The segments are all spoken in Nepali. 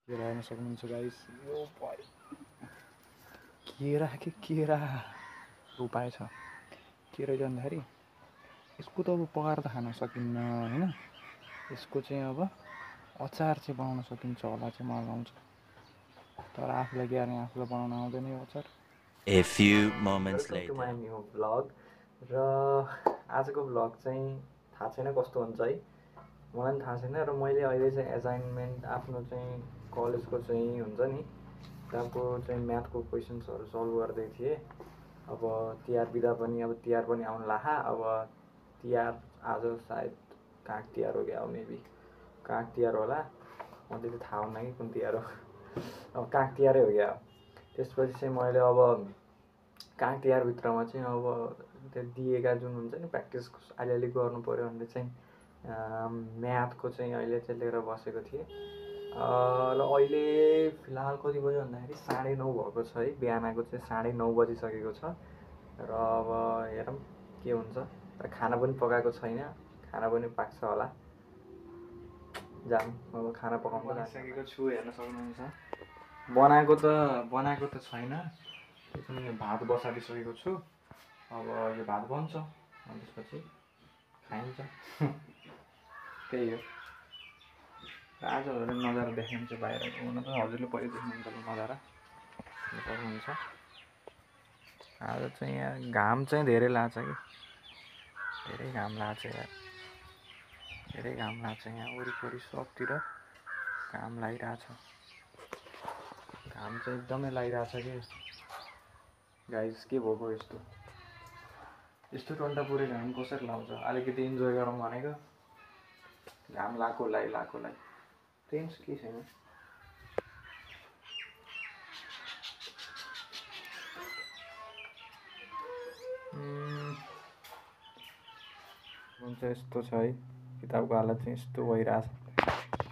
केरा हेर्न सक्नुहुन्छ गाइस। यो केरा के केरा उपाय छ। के रहेछ भन्दाखेरि यसको त अब पकाएर त खान सकिन्न होइन। यसको चाहिँ अब अचार चाहिँ बनाउन सकिन्छ होला चाहिँ मलाई लाउँछ। तर आफूलाई ग्यारेन्टी आफूलाई बनाउन आउँदैन यो अचार। A few moments welcome to later. My new vlog. र आजको भ्लग चाहिँ थाहा छैन कस्तो हुन्छ है, मलाई पनि थाहा छैन। र मैले अहिले चाहिँ एसाइनमेन्ट आफ्नो चाहिँ कलेजको चाहिँ हुन्छ नि त्यहाँको चाहिँ म्याथको क्वेसन्सहरू सल्भ गर्दै थिएँ। अब तिहार बिदा पनि अब तिहार पनि आउनु लाहा। अब तिहार आज सायद काग तिहार हो क्या, अब मेबी काग तिहार होला, मलाई त्यति थाहा हुन्न कि कुन तिहार हो। अब काग तिहारै हो क्या। त्यसपछि चाहिँ मैले अब काग तिहारभित्रमा चाहिँ अब त्यो दिएका जुन हुन्छ नि प्र्याक्टिस अलिअलि गर्नु पऱ्यो भनेर चाहिँ म्याथको चाहिँ अहिले चाहिँ लिएर बसेको थिएँ। ल अहिले फिलहाल कति बज्यो भन्दाखेरि 9:30 भएको छ है। बिहानको चाहिँ 9:30 बजिसकेको छ। र अब हेरौँ के हुन्छ। र खाना पनि पकाएको छैन, खाना पनि पाक्छ होला। जाम अब खाना पकाउनु लागिसकेको छु, हेर्न सक्नुहुन्छ। बनाएको त छैन, भात बसालिसकेको छु। अब यो भात बन्छ अनि त्यसपछि खाइन्छ। त्यही हो। आज हजुरले नजारा देख्नुहुन्छ बाहिरको, हुन त हजुरले पहिले देख्नुहुन्छ नजारा सक्नुहुन्छ। आज चाहिँ यहाँ घाम चाहिँ धेरै लाग्छ कि, धेरै घाम लाग्छ यार, धेरै घाम लाग्छ। यहाँ वरिपरि सबतिर घाम लागिरहेछ, घाम चाहिँ एकदमै लागिरहेछ कि गाइस। के भएको यस्तो यस्तो टन्टापुरै घाम कसरी लाउँछ? अलिकति इन्जोय गरौँ भनेको घाम लाएकोलाई टेन्स केही छैन। हुन्छ यस्तो छ है, किताबको हालत चाहिँ यस्तो भइरहेछ।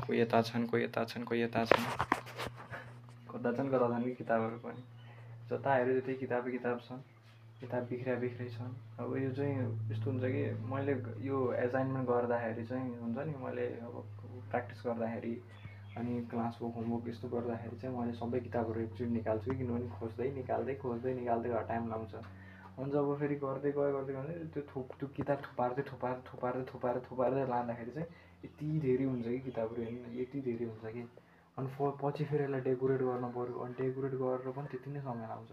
कोही यता छन्, कोही यता छन्, कोही यता छन्, कता छन् कि किताबहरू पनि जता हेऱ्यो त्यतै किताब छन्, किताब बिखरै छन्। अब यो चाहिँ यस्तो हुन्छ कि मैले यो एसाइनमेन्ट गर्दाखेरि चाहिँ हुन्छ नि, मैले अब प्र्याक्टिस गर्दाखेरि अनि क्लासको होमवर्क यस्तो गर्दाखेरि चाहिँ मैले सबै किताबहरू एकचोटि निकाल्छु कि, किनभने खोज्दै निकाल्दै टाइम लाग्छ। अनि जब फेरि गर्दै गयो त्यो किताब थुपार्दै लाँदाखेरि चाहिँ यति धेरै हुन्छ कि किताबहरू, हेर्नु यति धेरै हुन्छ कि। अनि पछि फेरि यसलाई डेकोरेट गर्नु पऱ्यो, अनि डेकोरेट गरेर पनि त्यति नै समय लाग्छ।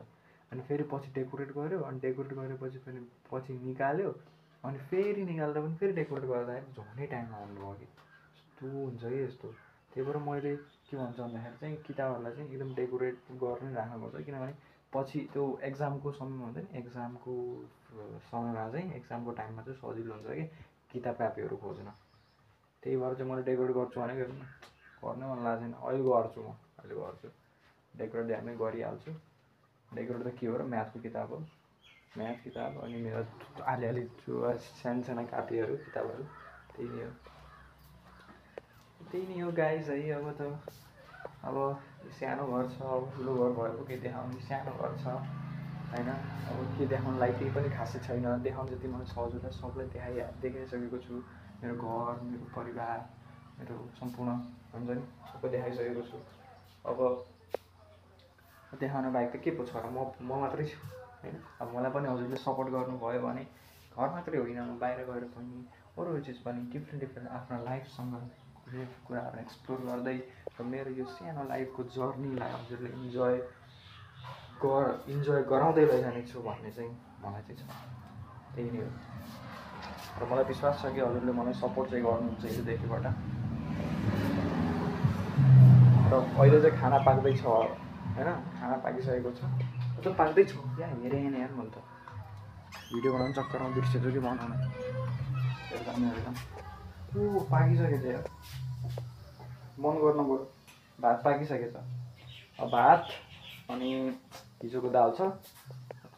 अनि फेरि पछि डेकोरेट गऱ्यो, अनि डेकोरेट गरेपछि फेरि पछि निकाल्यो, अनि फेरि निकाल्दा पनि फेरि डेकोरेट गर्दाखेरि झनै टाइम लाग्नुभयो कि। यस्तो हुन्छ कि यस्तो। त्यही भएर मैले के भन्छु भन्दाखेरि चाहिँ किताबहरूलाई चाहिँ एकदम डेकोरेट गरेर राख्नुपर्छ, किनभने पछि त्यो एक्जामको समयमा हुन्छ नि, एक्जामको समयमा चाहिँ एक्जामको टाइममा चाहिँ सजिलो हुन्छ कि किताब कापीहरू खोज्न। त्यही भएर चाहिँ मैले डेकोरेट गर्छु भनेको गर्नै मन लागेको छैन। अहिले गर्छु, डेकोरेट हामी गरिहाल्छु। डेकोरेट त के हो र, म्याथको किताब हो, म्याथ किताब अनि मेरो अलिअलि साना कापीहरू किताबहरू, त्यही नै हो गाइस है। अब सानो घर छ, अब ठुलो घर भएको केही देखाउने, सानो घर छ होइन। अब के देखाउनुलाई केही पनि खासै छैन, देखाउनु जति मलाई हजुरलाई सबलाई देखाइसकेको छु। मेरो घर, मेरो परिवार, मेरो सम्पूर्ण हुन्छ नि सबै देखाइसकेको छु। अब देखाउन बाहेक त के पो छ र, म मात्रै छु होइन। अब मलाई पनि हजुरले सपोर्ट गर्नुभयो भने घर मात्रै होइन, म बाहिर गएर पनि अरू चिज पनि डिफ्रेन्ट आफ्नो लाइफसँग कुराहरू एक्सप्लोर गर्दै र मेरो यो सानो लाइफको जर्नीलाई हजुरले इन्जोय गराउँदै लैजाने छु भन्ने चाहिँ मलाई चाहिँ छ। त्यही नै हो। र मलाई विश्वास छ कि हजुरले मलाई सपोर्ट चाहिँ गर्नुहुन्छ योदेखिबाट। र अहिले चाहिँ खाना पाक्दैछ होइन, खाना पाकिसकेको छ, त पाक्दैछ यहाँ हेरेँ यार। मैले त भिडियो बनाउनु चक्करमा बिर्सेछु कि बनाउनु, हेर्दा पाकिसकेछ यार। मन गर्नु पऱ्यो। भात पाकिसकेछ। अब भात अनि हिजोको दाल छ,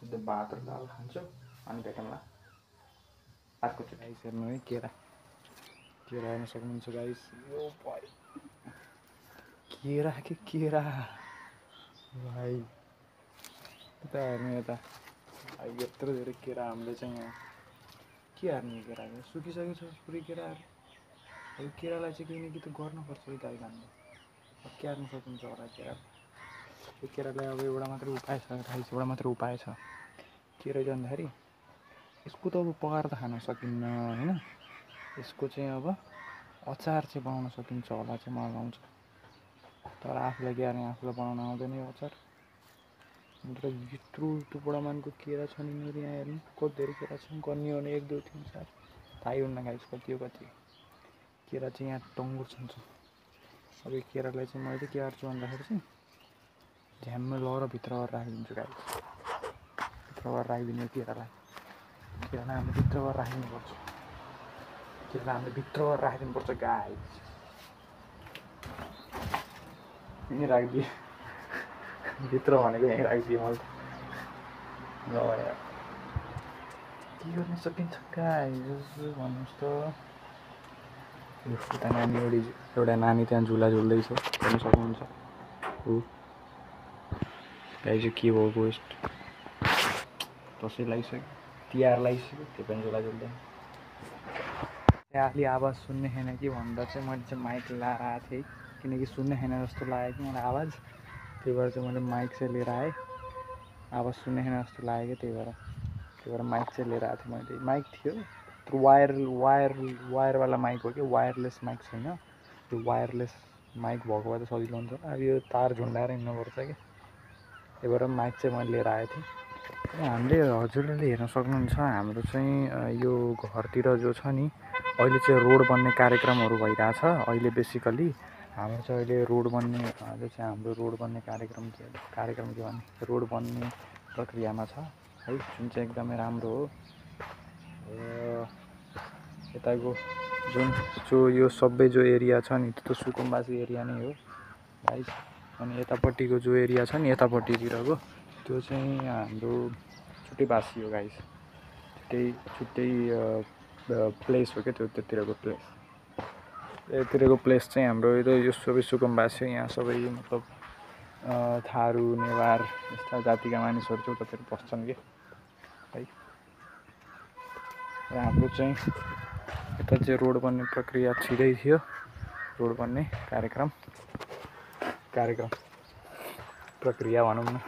त्यो भात र दाल खान्छु अनि भेटौँला अर्को चाहिँ। गाइस हेर्नु है, केरा हेर्न सक्नुहुन्छ गाइस। यो केरा के केरा भाइ, यता हेर्नु यता। यत्रो धेरै केरा हामीले चाहिँ यहाँ के हार्ने केरा सुकिसकेको छ पुरै केराहरू। यो केरालाई चाहिँ केही न केही त गर्नुपर्छ है गाई खानु। क्यार्न सकिन्छ होला केरा। यो केरालाई अब एउटा मात्रै उपाय छ गाइस, एउटा मात्रै उपाय छ के रहेछ भन्दाखेरि यसको त अब पकाएर त खान सकिन्न होइन, यसको चाहिँ अब अचार चाहिँ बनाउन सकिन्छ होला चाहिँ मलाई लाउँछ। तर आफूलाई क्यार्ने आफूलाई बनाउन आउँदैन यो अचार। अन्त यत्रो टुप्रोमानको केरा छ नि मेरो यहाँ हेर्नु कति धेरै केरा छ, गन्ने हो भने 1 2 3 4 थाहै हुन्न गाइस कति हो कति केरा चाहिँ यहाँ टङ्गुर छ। अब यो केरालाई चाहिँ मैले के गर्छु भन्दाखेरि चाहिँ झ्याम्मै लगेर भित्र गरेर राखिदिन्छु गाइस। भित्र गरेर राखिदिने केरालाई हामीले भित्र गरेर राखिदिनुपर्छ। केरालाई हामीले भित्र गरेर राखिदिनुपर्छ गाइस। यहीँ राखिदिएँ भित्र भनेको यहीँ राखिदिएँ मैले। ल यार के गर्न सकिन्छ गाइस भन्नुहोस् त। यता नानी एउटा नानी त्यहाँ झुला झुल्दैछ हेर्न सक्नुहुन्छ। हो गाइस के भएको यस्तो दसैँ लगाइसक्यो, तिहार लगाइसक्यो, त्यो पनि झुला झुल्दैन। अलि आवाज सुन्ने छैन कि भन्दा चाहिँ मैले चाहिँ माइक लाएर आएको थिएँ किनकि सुन्ने छैन जस्तो लाग्यो कि मलाई आवाज, त्यही भएर चाहिँ मैले माइक चाहिँ लिएर आएँ। आवाज सुन्ने छैन जस्तो लाग्यो कि त्यही भएर माइक चाहिँ लिएर आएको थिएँ मैले। माइक थियो वायरवाला माइक हो कि वायरलेस माइक छैन। त्यो वायरलेस माइक भएको भए त सजिलो हुन्छ। अब यो तार झुन्डाएर हिँड्नुपर्छ कि, त्यही भएर माइक चाहिँ मैले लिएर आएको थिएँ। हामीले हजुरले हेर्न सक्नुहुन्छ हाम्रो चाहिँ यो घरतिर जो छ नि अहिले चाहिँ रोड बन्ने कार्यक्रमहरू भइरहेछ। अहिले बेसिकली हाम्रो चाहिँ अहिले रोड बन्ने जो चाहिँ हाम्रो रोड बन्ने कार्यक्रम के भने रोड बन्ने प्रक्रियामा छ है, जुन चाहिँ एकदमै राम्रो हो। यताको जो यो सबै जो एरिया छ नि त्यो त सुकुम्बासी एरिया नै हो गाइस। अनि यतापट्टिको जो एरिया छ नि यतापट्टितिरको त्यो चाहिँ हाम्रो छुट्टै हो गाइस। छुट्टै प्लेस हो क्या त्यो त्यतिरको प्लेस। यतिरको प्लेस चाहिँ हाम्रो यो सबै सुकुम्बासी हो। यहाँ सबै मतलब थारू नेवार यस्ता जातिका मानिसहरू चाहिँ उतातिर बस्छन् कि है। र हाम्रो चाहिँ यता चाहिँ रोड बन्ने प्रक्रिया छिटै थियो, रोड बन्ने कार्यक्रम प्रक्रिया भनौँ न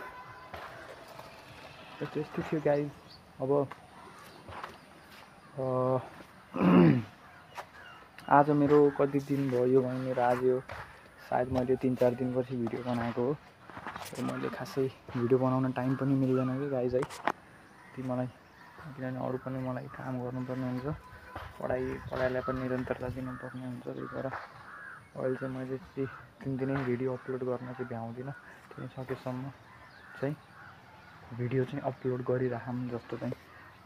त्यस्तै थियो गाइस। अब आज मेरो कति दिन भयो भने मेरो आज यो सायद मैले 3-4 दिनपछि भिडियो बनाएको हो। र मैले खासै भिडियो बनाउन टाइम पनि मिल्दैन कि गाइस है। ती मलाई किनभने अरू पनि मलाई काम गर्नुपर्ने हुन्छ, पढाइलाई पनि निरन्तरता दिनुपर्ने हुन्छ। त्यही भएर अहिले चाहिँ मैले चाहिँ दिनदिनै भिडियो अपलोड गर्न चाहिँ भ्याउँदिनँ। किन सकेसम्म चाहिँ भिडियो चाहिँ अपलोड गरिराखौँ जस्तो चाहिँ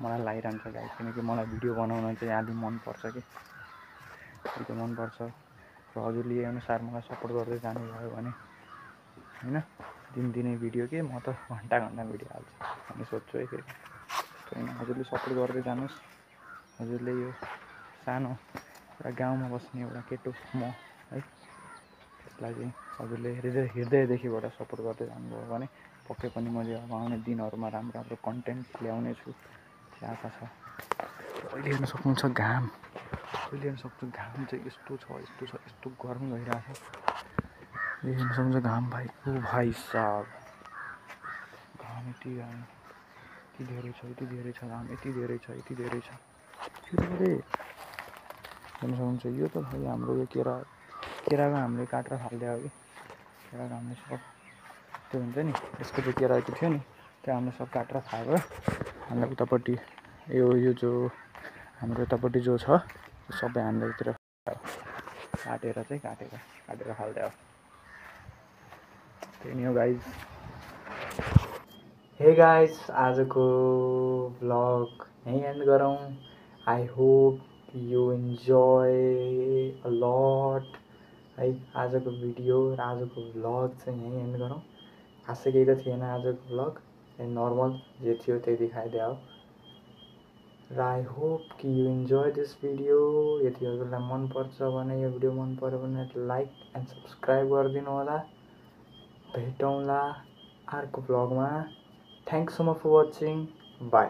मलाई लागिरहन्छ गाइस। किनकि मलाई भिडियो बनाउन चाहिँ अलि मनपर्छ कि त्यो मनपर्छ। र हजुरले यही अनुसार मलाई सपोर्ट गर्दै जानुभयो भने होइन दिनदिनै भिडियो के म त घन्टा भिडियो हाल्छु भन्ने सोध्छु है। फेरि त्यस्तो होइन, हजुरले सपोर्ट गर्दै जानुहोस्। हजुरले यो सानो एउटा गाउँमा बस्ने एउटा केटो म है, त्यसलाई चाहिँ हजुरले हृदयदेखिबाट सपोर्ट गर्दै जानुभयो भने पक्कै पनि मैले अब आउने दिनहरूमा राम्रो कन्टेन्ट ल्याउने छु त्यो आशा छ। अहिले हेर्न सक्नुहुन्छ घाम चाहिँ यस्तो छ यस्तो गर्मी भइरहेको छ। हेर्न सक्नुहुन्छ घाम भाइ ओ भाइ साहब घाम यति धेरै छ घाम यति धेरै छ। त्यो हेर्न सक्नुहुन्छ यो त भाइ हाम्रो यो केराको हामीले काटेर फालिदियो कि केराको हामीले सब त्यो हुन्छ नि यसको जो केराको थियो नि त्यो हामीले सब काटेर फालेर हामीलाई उतापट्टि यो जो हाम्रो यतापट्टि जो छ त्यो सबै हामीले उतिर काटेर फालिदियो। त्यही नै हो गाइज। हे गाइज आजको भ्लग यहीँ एन्ड गरौँ। I hope you enjoy a lot है आजको भिडियो र आजको भ्लग चाहिँ यहीँ एन्ड गरौँ। खासै केही त थिएन आजको भ्लग, नर्मल जे थियो त्यही देखाइदियो हो। र आई होप कि यु इन्जोय दिस भिडियो। यदि हजुरलाई मनपर्छ भने यो भिडियो मन पर्यो भने लाइक एन्ड सब्सक्राइब गरिदिनु होला। भेटौँला अर्को भ्लगमा। Thanks so much for watching. By.